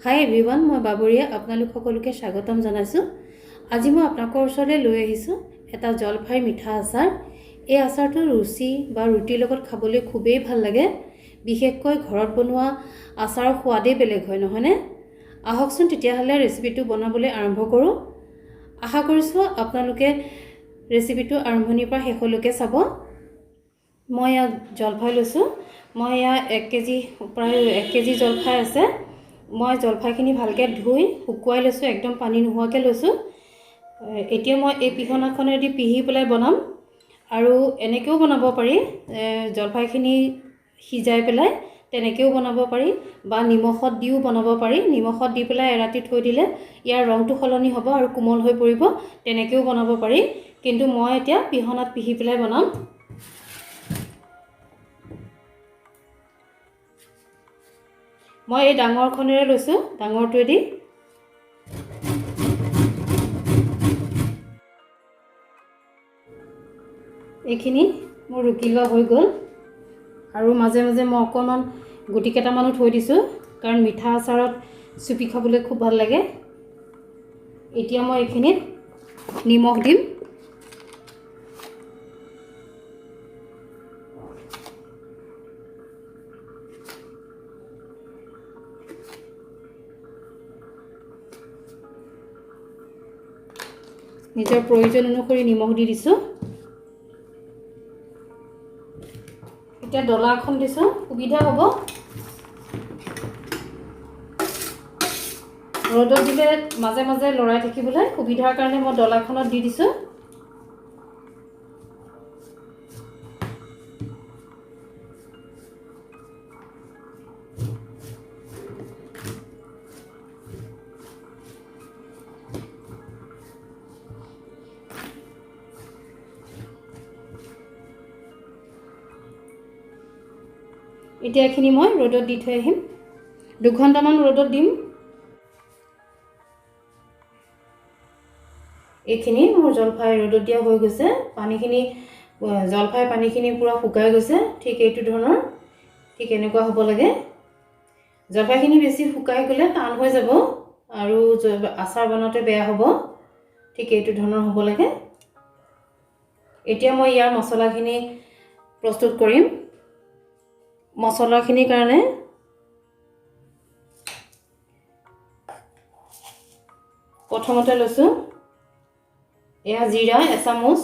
হাই everyone, মই বাবৰীয়া আপোনালোক সকলোকে স্বাগতম জনাইছোঁ। আজি মই আপোনালোকৰ ওচৰলৈ লৈ আহিছোঁ এটা জলফাইৰ মিঠা আচাৰ। এই আচাৰটো ৰুচি বা ৰুটিৰ লগত খাবলৈ খুবেই ভাল লাগে। বিশেষকৈ ঘৰত বনোৱা আচাৰৰ সোৱাদেই বেলেগ হয়, নহয়নে? আহকচোন তেতিয়াহ'লে ৰেচিপিটো বনাবলৈ আৰম্ভ কৰোঁ। আশা কৰিছোঁ আপোনালোকে ৰেচিপিটো আৰম্ভণিৰ পৰা শেষলৈকে চাব। মই ইয়াত জলফাই লৈছোঁ। মই ইয়াত 1 কেজি, প্ৰায় 1 কেজি জলফাই আছে। মই জলফাইখিনি ভালকৈ ধুই শুকুৱাই লৈছোঁ, একদম পানী নোহোৱাকৈ লৈছোঁ। এতিয়া মই এই পিহনাখনেদি পিহি পেলাই বনাম। আৰু এনেকৈও বনাব পাৰি, জলফাইখিনি সিজাই পেলাই তেনেকৈও বনাব পাৰি বা নিমখত দিও বনাব পাৰি। নিমখত দি পেলাই এৰাতি থৈ দিলে ইয়াৰ ৰংটো সলনি হ'ব আৰু কোমল হৈ পৰিব, তেনেকৈও বনাব পাৰি। কিন্তু মই এতিয়া পিহনাত পিহি পেলাই বনাম। মই এই ডাঙৰখনেৰে লৈছোঁ, ডাঙৰটোৱেদি। এইখিনি মোৰ ৰুকি লোৱা হৈ গ'ল। আৰু মাজে মাজে মই অকণমান গুটি কেইটামানো থৈ দিছোঁ, কাৰণ মিঠা আচাৰত চুপি খাবলৈ খুব ভাল লাগে। এতিয়া মই এইখিনিত নিমখ দিম। নিজৰ প্ৰয়োজন অনুসৰি নিমখ দি দিছোঁ। এতিয়া ডলা এখন দিছোঁ, সুবিধা হ'ব। ৰ'দত দিলে মাজে মাজে লৰাই থাকিবলৈ সুবিধাৰ কাৰণে মই ডলাখনত দি দিছোঁ। এতিয়া এইখিনি মই ৰ'দত দি থৈ আহিম। 2 ঘণ্টামান ৰ'দত দিম। এইখিনি মোৰ জলফাই ৰ'দত দিয়া হৈ গৈছে। পানীখিনি, জলফাই পানীখিনি পূৰা শুকাই গৈছে। ঠিক এইটো ধৰণৰ, ঠিক এনেকুৱা হ'ব লাগে। জলফাইখিনি বেছি শুকাই গ'লে টান হৈ যাব আৰু আচাৰ বনাওঁতে বেয়া হ'ব। ঠিক এইটো ধৰণৰ হ'ব লাগে। এতিয়া মই ইয়াৰ মছলাখিনি প্ৰস্তুত কৰিম। মছলাখিনিৰ কাৰণে প্ৰথমতে লৈছোঁ এয়া জিৰা এচামুচ,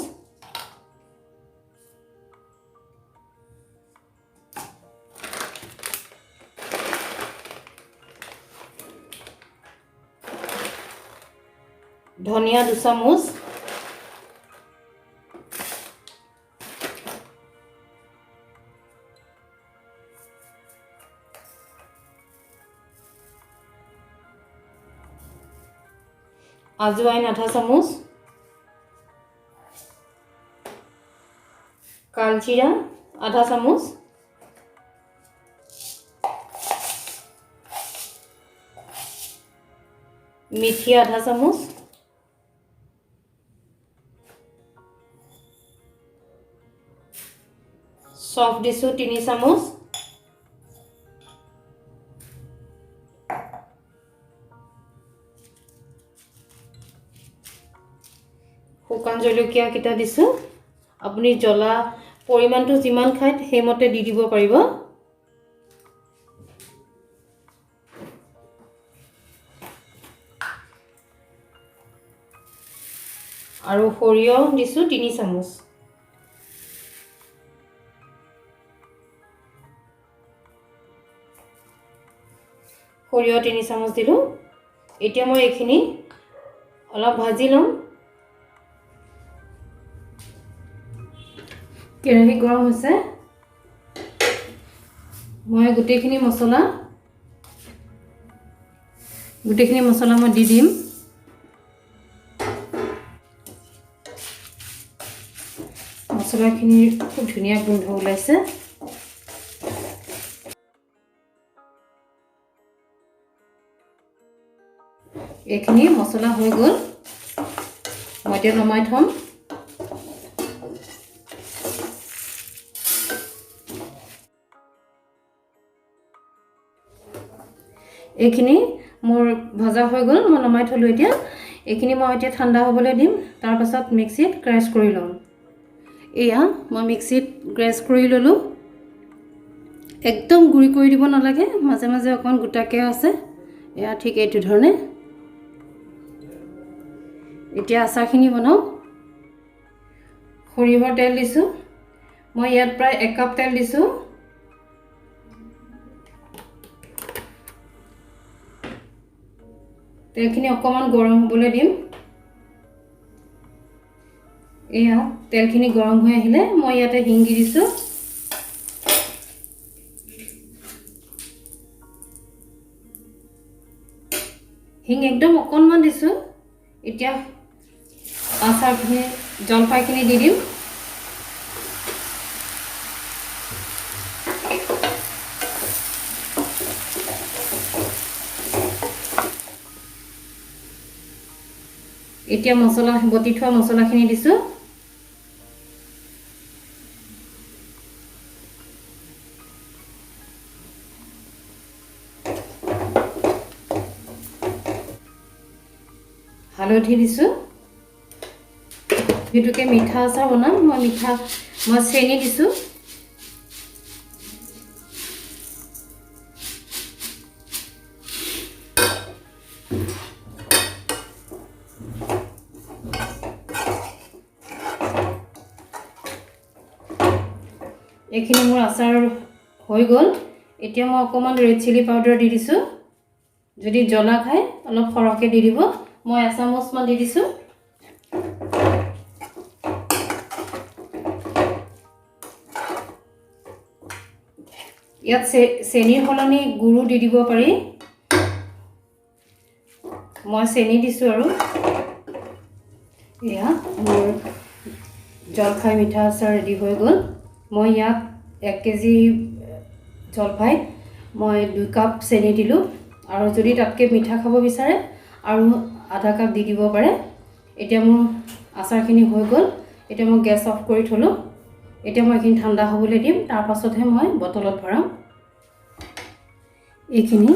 ধনিয়া 2 চামুচ, আজৱাইন আধা চামুচ, কালজিৰা আধা চামুচ, মেথি আধা চামুচ, চফ দিছোঁ 3 চামুচ, শুকান জলকীয়াকেইটা দিছোঁ। আপুনি জ্বলা পৰিমাণটো যিমান খায়, সেইমতে দি দিব পাৰিব। আৰু সৰিয়হ দিছোঁ 3 চামুচ। সৰিয়হ 3 চামুচ দিলোঁ। এতিয়া মই এইখিনি অলপ ভাজি ল'ম। কেৰাহী গৰম হৈছে। মই গোটেইখিনি মছলা মই দি দিম। মছলাখিনিৰ খুব ধুনীয়া গোন্ধ ওলাইছে। এইখিনি মছলা হৈ গ'ল। মই এতিয়া নমাই থ'ম। এইখিনি মোৰ ভজা হৈ গ'ল, মই নমাই থ'লোঁ। এতিয়া এইখিনি মই এতিয়া ঠাণ্ডা হ'বলৈ দিম, তাৰপাছত মিক্সিত ক্ৰেছ কৰি ল'ম। এয়া মই মিক্সিত ক্ৰেছ কৰি ল'লোঁ। একদম গুড়ি কৰি দিব নালাগে, মাজে মাজে অকণমান গোটাকৈ আছে। এয়া ঠিক এইটো ধৰণে। এতিয়া আচাৰখিনি বনাওঁ। সৰিয়হৰ তেল দিছোঁ, মই ইয়াত প্ৰায় 1 কাপ তেল দিছোঁ। তেলখিনি অকণমান গৰম হ'বলৈ দিম। এয়া তেলখিনি গৰম হৈ আহিলে মই ইয়াতে হিং দি দিছোঁ। হিং একদম অকণমান দিছোঁ। এতিয়া আচাৰখিনি, জলফাইখিনি দি দিম। এতিয়া মছলা, বটি থোৱা মছলাখিনি দিছোঁ। হালধি দিছোঁ। যিটোকে মিঠা আচাৰ বনাম, মই চেনি দিছোঁ। এইখিনি মোৰ আচাৰ হৈ গ'ল। এতিয়া মই অকণমান ৰেড চিলি পাউডাৰ দি দিছোঁ। যদি জ্বলা খায় অলপ সৰহকৈ দি দিব। মই এচামুচমান দি দিছোঁ। ইয়াত চেনিৰ সলনি গুড়ো দি দিব পাৰি। মই চেনি দিছোঁ আৰু। এয়া মোৰ জলফাই মিঠা আচাৰ ৰেডি হৈ গ'ল। মই ইয়াত 1 কেজি জলফাইত মই 2 কাপ চেনি দিলোঁ। আৰু যদি তাতকৈ মিঠা খাব বিচাৰে আৰু আধা কাপ দি দিব পাৰে। এতিয়া মোৰ আচাৰখিনি হৈ গ'ল। এতিয়া মই গেছ অফ কৰি থ'লোঁ। এতিয়া মই এইখিনি ঠাণ্ডা হ'বলৈ দিম, তাৰপাছতহে মই বটলত ভৰাম। এইখিনি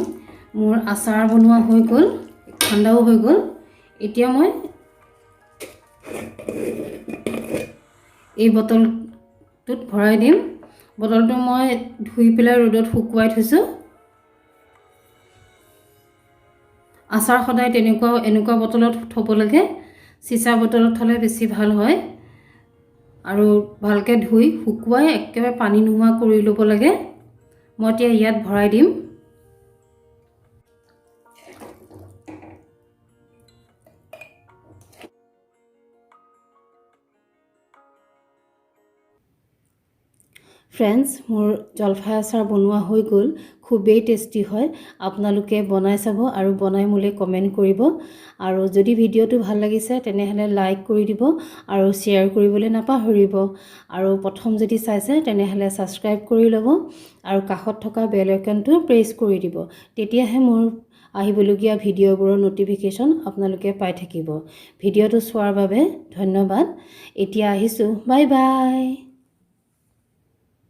মোৰ আচাৰ বনোৱা হৈ গ'ল, ঠাণ্ডাও হৈ গ'ল। এতিয়া মই এই বটলটোত ভৰাই দিম। বটলটো মই ধুই পেলাই ৰ'দত শুকুৱাই থৈছোঁ। আচাৰ সদায় এনেকুৱা বটলত থ'ব লাগে, চিচা বটলত থ'লে বেছি ভাল হয়। আৰু ভালকৈ ধুই শুকুৱাই একেবাৰে পানী নোহোৱা কৰি ল'ব লাগে। মই এতিয়া ইয়াত ভৰাই দিম। ফ্ৰেণ্ডছ, মোৰ জলফাই আচাৰ বনোৱা হৈ গ'ল। খুবেই টেষ্টি হয়। আপোনালোকে বনাই চাব আৰু বনাই মোলৈ কমেণ্ট কৰিব। আৰু যদি ভিডিঅ'টো ভাল লাগিছে তেনেহ'লে লাইক কৰি দিব আৰু শ্বেয়াৰ কৰিবলৈ নাপাহৰিব। আৰু প্ৰথম যদি চাইছে তেনেহ'লে ছাবস্ক্ৰাইব কৰি ল'ব আৰু কাষত থকা বেল আইকনটো প্ৰেছ কৰি দিব। তেতিয়াহে মোৰ আহিবলগীয়া ভিডিঅ'বোৰৰ ন'টিফিকেশ্যন আপোনালোকে পাই থাকিব। ভিডিঅ'টো চোৱাৰ বাবে ধন্যবাদ। এতিয়া আহিছোঁ, বাই বাই।